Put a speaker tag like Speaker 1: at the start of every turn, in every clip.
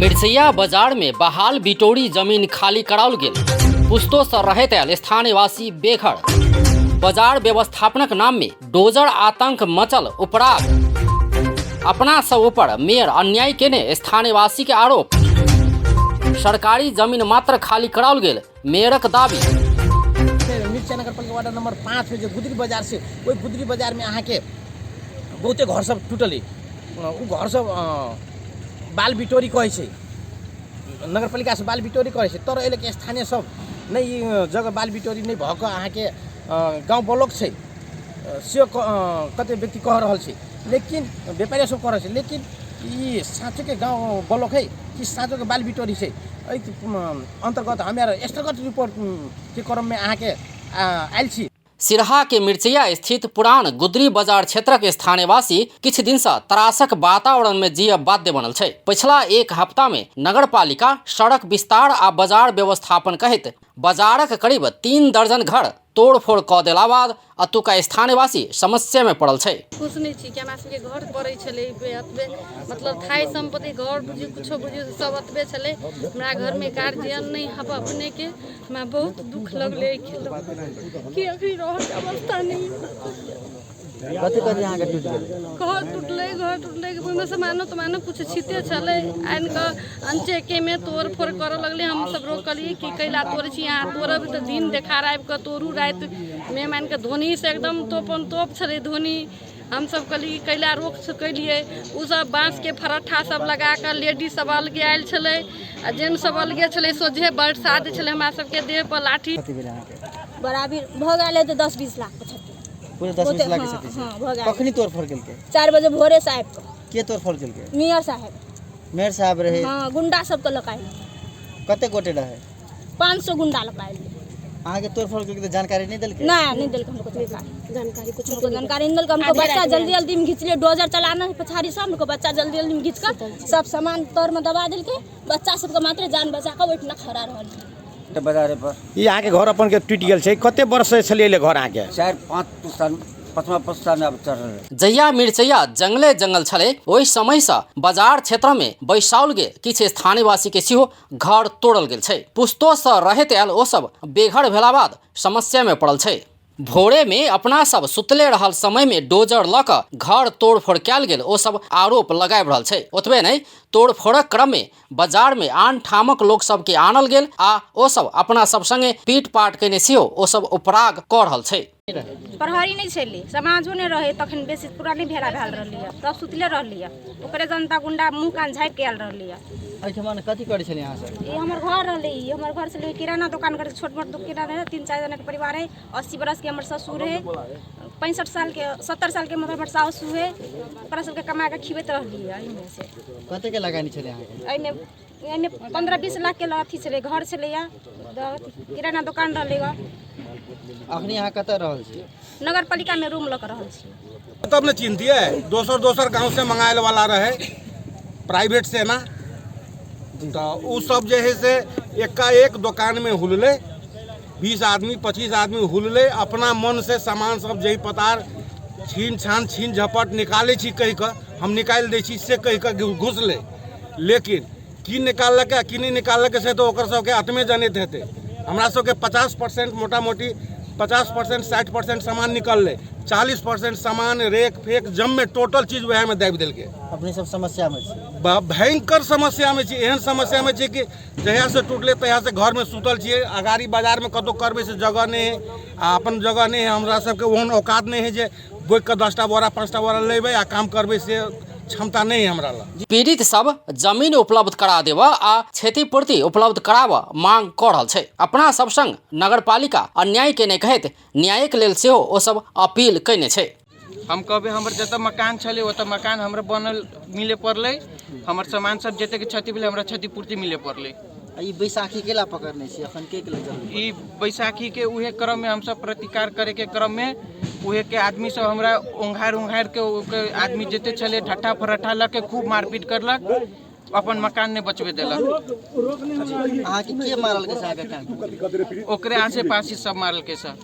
Speaker 1: मिर्चैया बाजार में बहाल बिटौरी जमीन खाली कराओल गेल। पुश्तो सँ रहैत आयल स्थानीयवासी बेघर। बाजार व्यवस्थापनक नाम में डोजर आतंक मचल उपराग। अपना सब ऊपर मेयर अन्याय केने स्थानीयवासी के आरोप। सरकारी जमीन मात्र खाली कराओल गेल मेयरक दावी।
Speaker 2: मिर्चा नगरपालिका वार्ड नंबर 5 में जे गुदरी बाजार से, ओहि गुदरी बाजार में अहाँके बहुते घर सब टूटल। ओ घर सब बाल बिटोरी कहै छै, नगरपालिका से बाल बिटोरी कहै छै, तर अहिलेके स्थानीय सब नहि ई जगह बाल बिटोरी नहि भऽ कऽ अहाँके गाँव ब्लॉक छै से कते व्यक्ति कह रहल छै, लेकिन व्यापारी सब कह रहल छै, लेकिन ई साँचोके गाँव ब्लॉक है कि साँचोके बाल बिटोरी छै। एहि अन्तर्गत हमे आर स्थलगत रिपोर्टके क्रममे अहाँके आयल छी।
Speaker 1: सिरहा के मिर्चैया स्थित पुरान गुदरी बाजार क्षेत्रक स्थानीयवासी किछु दिन सँ त्रासक वातावरण में जियब बाध्य बनल छै। पछिला एक हफ्ता में नगरपालिका सड़क विस्तार आ बाजार व्यवस्थापन कहैत बाजारक करीब 3 दर्जन घर तोड़फोड़ कऽ देला बाद अतुका स्थानीयवासी समस्या में पड़ल छै।
Speaker 3: खुश नहि छी कि हमरा सबके घर पड़ै छलै एतबे, मतलब थाइ सम्पत्ति घर बुझियौ कुछो बुझियौ सब एतबे छलै। हमरा घरमे गार्जियन नहि हब अपनेके, हमरा बहुत दुख लगलै एहिके लऽ कि अखनी रहऽके अवस्था नहि।
Speaker 4: कथी कथी अहाँके टूटि गेलै?
Speaker 3: घर टूटलै, घर टूटलै, ओहिमे सामानो तमानो किछु छिते छलै, आनि कऽ अनचेकेमे तोड़ फोड़ करऽ लगलै। हमसब रोकलियै कि कैला तोड़ै छी अहाँ, तोड़ब तऽ दिन देखार आबि कऽ तोड़ू, रातिमे मानि कऽ धोनीसँ एकदम तोपन तोप छलै धोनी। हमसब कहलियै कि कैला रोक सकलियै। ओसब बाँसके फरट्ठा सब लगा कऽ लेडीज सब अलगे आयल छलै आ जेंट्स सब अलगे छलै, सोझे बरसा दै छलै हमरा सबके देह पर लाठी।
Speaker 4: कथी भेलै अहाँके?
Speaker 5: बराबर भऽ गेल हेतै 10-20 लाख के क्षति।
Speaker 4: पूरे 10-20 लाख के क्षति छै?
Speaker 5: हँ, भऽ गेल।
Speaker 4: कखनी तोड़फोड़ केलकै?
Speaker 5: 4 बजे भोरे से आबि कऽ।
Speaker 4: के तोड़फोड़ केलकै?
Speaker 5: मेयर साहेब।
Speaker 4: मेयर साहब रहै?
Speaker 5: हँ, गुंडा सबके लऽ कऽ आयल।
Speaker 4: कते गोटे रहै?
Speaker 5: 500 गुंडा लऽ कऽ आयल।
Speaker 4: अहाँके तोड़फोड़ केलकै तऽ जानकारी नहि देलकै?
Speaker 5: नहीं, नहीं देलकै हमको जानकारी। जानकारी कुछ हमको जानकारी नहीं देलकै। हमको बच्चा जल्दी जल्दी में घिंचलिए, डोजर चलाना है पछाड़ी से, हमको बच्चा जल्दी जल्दी में घिंच कर सब सामान तर में दबा देलकै। बच्चा सबके मात्र जान बचा कऽ ओहिठिना खड़ा रहल।
Speaker 4: बाजारे पर
Speaker 2: ई अहाँके घर अपन के टूटि गेल छै, कते वर्ष से छलियै एहिले घर अहाँके?
Speaker 4: 4-5 पुस्ता, 5वां पुस्ता में आब चढ़ल है।
Speaker 1: जहिया मिर्चैया जंगले जंगल छलै ओहि समय सँ बाजार क्षेत्र में बैसाओल गेल किछु स्थानीयवासी के सेहो घर तोड़ल गेल छै। पुश्तो सँ रहैत आयल ओ सब बेघर भेला बाद समस्या में पड़ल छै। भोरे में अपना सब सुतले रहल समय में डोजर लऽ कऽ घर तोड़फोड़ कयल गेल ओ सब आरोप लगाबि रहल छै। ओतबे नहि, तोड़फोड़क क्रम में बाजार में आन ठामक लोक सब के आनल गेल आ ओ सब अपना सब संगे पीट पाट केने सेहो ओ सब उपराग कऽ रहल छै।
Speaker 5: प्रहरी नहि छलै, समाजो नहि रहै तखन, बेसी पूरा नहि भेला भेल रहलै, सब सुतले रहलै, ओकरे जनता गुंडा मुँह कान झाँपि के आयल रहलै।
Speaker 4: एहिठमा कथी करै छलियै अहाँ सब?
Speaker 5: ई हमर घर रहलै, ई हमर घर छलै, किराना दोकान करै, छोट मोट किराना रहै, 3-4 जनाके परिवार है, 80 बरस के हमर ससुर है, 65 साल के 70 साल के मतलब हमर सासु है, ओकरा सबके कमा के खिबैत रहलियै एहिमे से।
Speaker 4: कतेक के लगानी छलै अहाँके?
Speaker 5: एहिमे 15-20 लाख के अथी छलै, घर छलैया, किराना दोकान रहलै।
Speaker 4: अखनी अहाँ कतऽ रहल छी?
Speaker 5: नगर पालिका में रूम लऽ कऽ रहल छी।
Speaker 6: तब ने चिन्हतियै, दोसर दोसर गाँव से मंगायल वाला रहे प्राइवेट से ना, तऽ ओ सब जे है से एकाएक दोकान में हुलले, 20 आदमी 25 आदमी हुलले, अपना मन से सामान सब जही पतार छीन छान छीन झपट निकालै छी कहि कऽ, हम निकालि दै छी से कहि कऽ घुसलै, लेकिन की निकाललकै आ की नहि निकाललकै से तऽ ओकर सबके आत्मे जनैत हेतै। हमरा सबके 50% मोटा मोटी 50% 60% सामान निकललै, 40% सामान रेक फेक जममे टोटल चीज वएहमे दाबि देलकै।
Speaker 4: अपने सब समस्यामे छी?
Speaker 6: भयंकर समस्यामे छी, एहन समस्यामे छी कि जहियासँ टूटलै तहियासँ घरमे सुतल छियै। अगाड़ी बाजारमे कतहु करबै से जगह नहि हइ आ अपन जगह नहि हइ, हमरा सबके ओहन औकात नहि हइ जे बोकिके 10टा बोरा 5टा बोरा लेबै आ काम करबै, से क्षमता नहि है हमरा लग।
Speaker 1: पीड़ित सब जमीन उपलब्ध करा देबऽ आ क्षतिपूर्ति उपलब्ध कराबऽ मांग कऽ रहल छै। अपना सब संग नगरपालिका अन्याय केने कहैत न्यायक लेल सेहो ओ सब अपील कयने छै।
Speaker 7: हम कहबै हमर जतऽ मकान छलै ओतऽ मकान हमरा बनल मिले पड़लै, हमर सामान सब जतेक क्षति भेलै हमरा क्षतिपूर्ति मिले पड़लै।
Speaker 4: ई बैसाखी केला पकड़ने छी अखन के केला जरूरी?
Speaker 7: ई बैसाखी के उहे क्रम में हमसब प्रतिकार करे के क्रम में उहे के आदमी सब हमरा ओंघार ओंघार के ओके आदमी जते छले ढट्ठा फरट्ठा लऽ के खूब मारपीट करलक, अपन मकान नहि बचबे देलक।
Speaker 4: अहाँके के मारलकै से अहाँके टांग?
Speaker 7: ओकरे आसे पास ही सब मारलकै सर।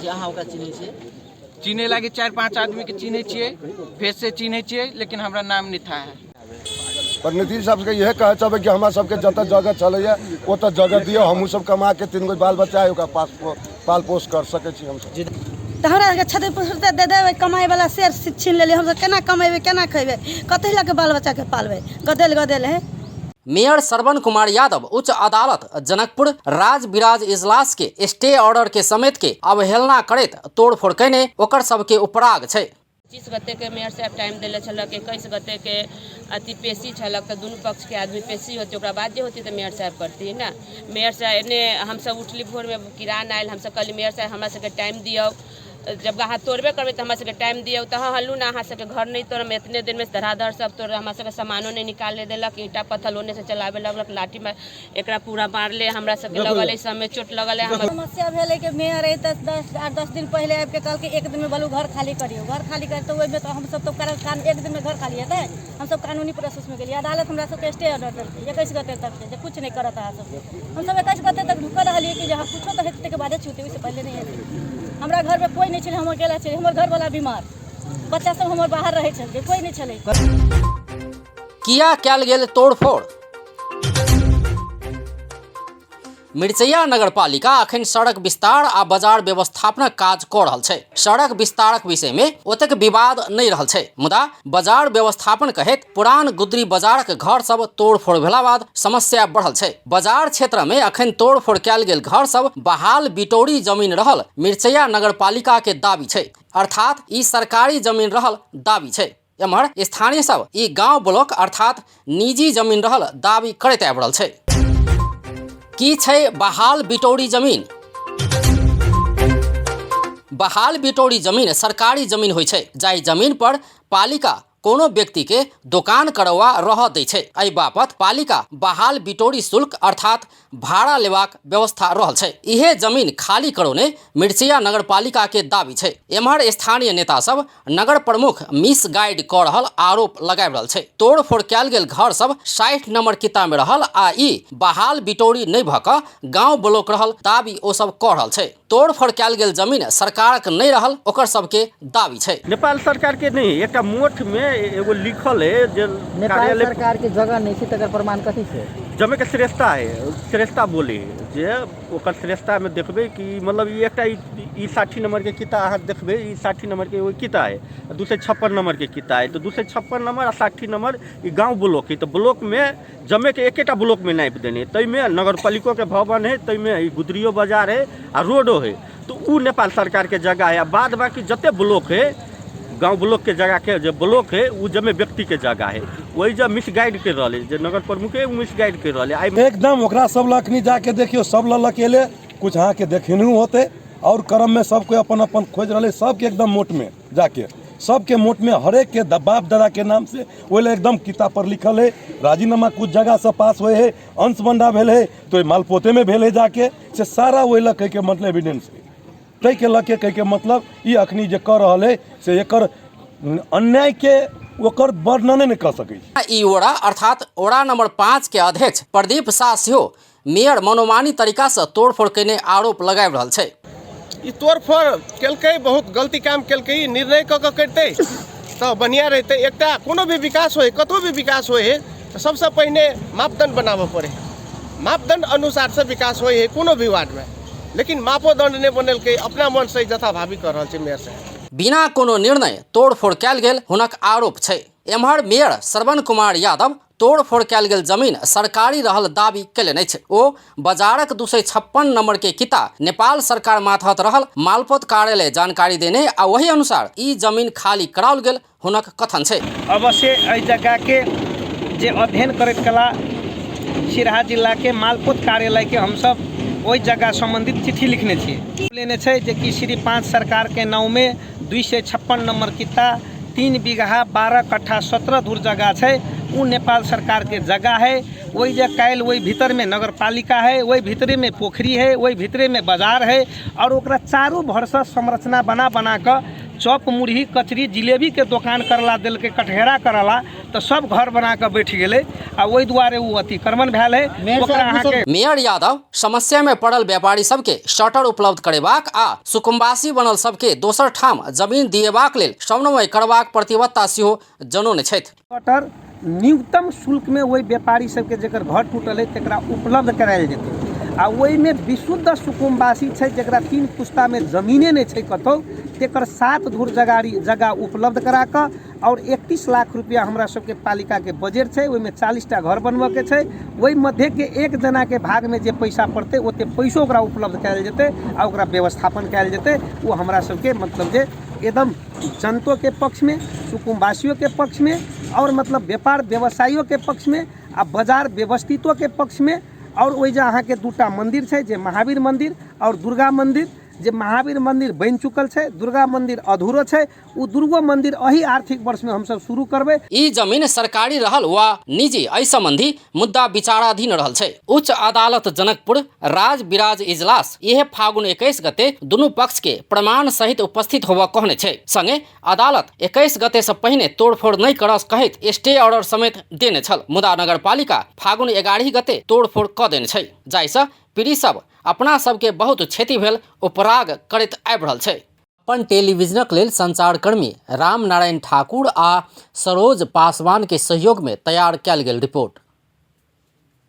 Speaker 4: जे अहाँ ओकरा चिन्है छियै?
Speaker 7: चिन्है लागी 4-5 आदमी के चिन्है छियै, फेस से चिन्है छियै, लेकिन हमरा नाम नहि था है।
Speaker 8: प्रतिनिधि सबके इएह कहै चाहबै कि हमरा सबके जतऽ जगह छलैए ओतऽ जगह दियौ, हमहूँ सब कमा के 3 गो बाल बच्चा है ओकरा पास पाल पोस कर सकै छी हमसब।
Speaker 9: तऽ हमरा आरके क्षतिपूर्ति दे देबै, कमाइवला से छीन लेलियै, हमसब केना कमेबै केना खेबै, कथी लऽ कऽ बाल बच्चाके पालबै, गदेल गदेल है।
Speaker 1: मेयर श्रवण कुमार यादव उच्च अदालत जनकपुर राजविराज इजलास के स्टे ऑर्डर के समेत के अवहेलना करैत तोड़फोड़ कयने ओकर सबके उपराग छै।
Speaker 10: 25 गते के मेयर साहब टाइम देले छलक, 21 गते के अथी पेशी छलक, तऽ दुनू पक्ष के आदमी पेशी होती, ओकरा बाद जे होती तऽ मेयर साहब करती ने। मेयर साहब एने हमसब उठली भोर में, किरान आयल, हमसब कहली मेयर साहब हमरा सबके टाइम दियौ, जब अहाँ तोड़बे करबै तऽ हमरा सबके टाइम दियौ। तऽ हँ हल्लू ने, अहाँ सबके घर नहि तोड़ब, एतने दिनमे धराधर सब तोड़, हमरा सबके सामानो नहि निकाले देलक, ईंटा पत्थल ओने से चलाबे लगलक, लाठी में एकरा पूरा मारले, हमरा सबके लगल है सबमे चोट लगल है। हमर
Speaker 9: समस्या भेलै कि मेयर अयतै 8-10 दिन पहिले आबि के कहलकै एक दिनमे बोलू घर खाली करियौ, घर खाली कर तऽ ओहिमे तऽ हमसब तऽ कारण एक दिनमे घर खाली हेतै, हमसब कानूनी प्रोसेसमे गेलियै, अदालत हमरा सबके स्टे ऑर्डर देलकै 21 गते तक जे किछु नहि करत अहाँ सब। हमसब 21 गते तक ढुकल रहलियै कि जे हँ कुछो तऽ हेतै ताहिके बादे छूटतै, ओहिसँ पहिले नहि हेतै। हमरा घरमे कोइ नहि छलै, हम अकेला छलियै, हमर घरवला बीमार, बच्चा सब हमर बाहर रहै छलकै, कोइ नहि छलै।
Speaker 1: किया कयल गेल तोड़फोड़? मिरचैया नगरपालिका अखन सड़क विस्तार आ बाजार व्यवस्थापनक काज कऽ रहल छै। सड़क विस्तारक विषय में ओतेक विवाद नहि रहल छै, मुदा बाजार व्यवस्थापन कहैत पुरान गुदरी बाजारक घर सब तोड़फोड़ भेला बाद समस्या बढ़ल छै। बाजार क्षेत्र में अखन तोड़फोड़ कयल गेल घर सब बहाल बिटौरी जमीन रहल मिरचैया नगरपालिका के दावी छै, अर्थात ई सरकारी जमीन रहल दावी छै। एम्हर स्थानीय सब ई गांव ब्लॉक अर्थात निजी जमीन रहल दावी करैत आबि रहल छै। की छै बहाल बिटौरी जमीन? बहाल बिटौरी जमीन सरकारी जमीन होइ छै, जाहि जमीन पर पालिका कोनो व्यक्ति के दोकान करवा रह दै छै। एहि बापत पालिका बहाल बिटौरी शुल्क अर्थात भाड़ा लेबाक व्यवस्था रहल छै। इहे जमीन खाली करौने मिर्चिया नगरपालिका के दावी छै। एम्हर स्थानीय नेता सब नगर प्रमुख मिस गाइड कऽ रहल आरोप लगाबि रहल छै। तोड़फोड़ कयल गेल घर सब 60 नंबर किता में रहल आ ई बहाल बिटौरी नहि भऽ कऽ गांव ब्लॉक रहल दावी ओ सब कऽ रहल छै। तोड़फोड़ कयल गेल जमीन सरकारक नहि रहल ओकर सबके दावी छै।
Speaker 11: नेपाल सरकार के नहीं, एकटा मोठ में एगो लिखल है जे
Speaker 4: नेपाल
Speaker 11: कार्यालय
Speaker 4: सरकार के जगह नहीं छै तकर प्रमाण कथी छै?
Speaker 11: जमे के श्रेष्ठता है, श्रेष्ठता बोले जे ओकर श्रेष्ठता में देखबै कि मतलब ई एकटा ई 60 नंबर के किताब अहाँ देखबै, ई 60 नंबर के एगो किताब है, 256 नंबर के किताब है, तो 256 नंबर आ 60 नंबर ई गाँव ब्लॉक है, तो ब्लॉक में जमे के एकेटा ब्लॉक में नापि देने, ताहिमे नगरपालिको के भवन है, ताहिमे ई गुदरियो बाजार है आ रोडो है, तो उ नेपाल सरकार के जगह है। आ बाद बाकी जते ब्लॉक है गाँव ब्लॉक के जगह के जे ब्लॉक है उ जमे व्यक्ति के जगह है, वही जब मिसगाइड कर रहल है जे नगर प्रमुख है उ मिसगाइड कर रहल है। आइ
Speaker 8: एकदम ओकरा सब लग अखनी जाके देखियौ, सब लग अकेले कुछ अहाँके देखिनहु होतै और क्रम में सबके अपन अपन खोजि रहलै, सबके एकदम मोट में जाके सबके मोट में हरेक के बाप दादा के नाम से ओहि लए एकदम किताब पर लिखल है, राजीनामा कुछ जगह से पास हुए है, अंश बंडा भेल है तो मालपोते में भेल है जाके, से सारा ओहि लए कहैके मतलब एविडेंस है। ताहिके लऽ के कहैके मतलब ई अखनी जे कऽ रहल है से एकर अन्याय के ओकर वर्णने नहि कऽ सकै छी।
Speaker 1: ई ओरा अर्थात ओरा नंबर 5 के अध्यक्ष प्रदीप शाह सेहो मेयर मनोमानी तरीका से तोड़फोड़ केने आरोप लगाबि रहल छै।
Speaker 12: ई तोड़फोड़ केलकै, बहुत गलती काम केलकै। ई निर्णय कऽ कऽ करितै तऽ बढ़िआँ रहितै। एकटा कोनो भी विकास होइ, कतहु भी विकास होइ है तऽ सबसँ पहिने मापदण्ड बनाबऽ पड़ै है, मापदण्ड अनुसारसँ विकास होइ है कोनो भी वार्डमे, लेकिन मापोदण्ड नहि बनेलकै, अपना मनसँ जथाभावी कऽ रहल छै मेयर साहब।
Speaker 1: बिना कोनो निर्णय तोड़फोड़ कयल गेल हुनक आरोप छै। एम्हर मेयर श्रवण कुमार यादव तोड़फोड़ कयल गेल जमीन सरकारी रहल दावी कयलनि अछि। ओ बाजारक 256 नंबर के किता नेपाल सरकार मातहत रहल मालपोत कार्यालय जानकारी देने आ ओही अनुसार ई जमीन खाली कराओल गेल हुनक कथन छै।
Speaker 13: अवश्य एहि जगह के जे अध्ययन करैत कला सिरहा जिला के मालपोत कार्यालय के हमसब ओहि जगह संबंधित चिट्ठी लिखने छियै। लेने छै जे कि श्री 5 सरकार के नाव में 256 नंबर किता 3 बीघा 12 कट्ठा 17 धुर जगह छै, उ नेपाल सरकार के जगह है। वही जे काल्हि वही भीतर में नगरपालिका है, वही भीतरे में पोखरी है, वही भीतरे में बाजार है और ओकरा चारू भरसँ संरचना बना बना कऽ चॉप मुरही कचरी जिलेबी के दोकान करला देलकै, कटघरा करला, तऽ सब घर बना कऽ बैठ गेलै आ ओहि दुआरे ओ अतिक्रमण भेल है। ओकरा अहाँके
Speaker 1: मेयर यादव समस्या में पड़ल व्यापारी सबके शटर उपलब्ध करेबाक आ सुकुम्बासी बनल सबके दोसर ठाम जमीन दिएबाक लेल समन्वय करबाक प्रतिबद्धता सेहो जनौने छथि।
Speaker 13: शटर न्यूनतम शुल्कमे ओहि व्यापारी सबके जकर घर टूटल है तकरा उपलब्ध करायल जेतै आ ओहिमे विशुद्ध सुकुम्बासी छै जकरा 3 पुस्तामे जमीने नहि छै कतहु, तेकर 7 धूर जगह उपलब्ध करा कऽ आओर 31 लाख रुपया हमरा सबके पालिकाके बजट छै, ओहिमे 40टा घर बनबऽके छै, ओहि मध्येके एक जनाके भागमे जे पैसा पड़तै ओते पैसो ओकरा उपलब्ध करायल जेतै आ ओकरा व्यवस्थापन कयल जेतै। ओ हमरा सबके मतलब जे एकदम जनतोके पक्षमे, सुकुम्बासियोके पक्षमे आओर मतलब व्यापार व्यवसायियोके पक्षमे आ बाजार व्यवस्थितोके पक्षमे। आओर ओहि जे अहाँके 2टा मन्दिर छै, जे महावीर मन्दिर आओर दुर्गा मन्दिर, जे महावीर मन्दिर बनि चुकल छै, दुर्गा मन्दिर अधूरो छै, ओ दुर्गो मन्दिर एहि आर्थिक वर्षमे हमसब शुरू करबै।
Speaker 1: ई जमीन सरकारी रहल वा निजी एहि संबंधी मुद्दा विचाराधीन रहल छै। उच्च अदालत जनकपुर राज विराज इजलास इहे फागुन 21 गते दुनू पक्ष के प्रमाण सहित उपस्थित होबऽ कहने छै। संगे अदालत 21 गते से पहिने तोड़फोड़ नहि करऽ कहैत स्टे ऑर्डर समेत देने छल, मुदा नगरपालिका फागुन 11 गते तोड़फोड़ कऽ देने छै, जाहिसँ पीड़ित सब अपना सबके बहुत क्षति भेल उपराग करैत आबि रहल छै। अपन टेलीविजनक लेल संचारकर्मी राम नारायण ठाकुर आ सरोज पासवान के सहयोग में तैयार कयल गेल रिपोर्ट।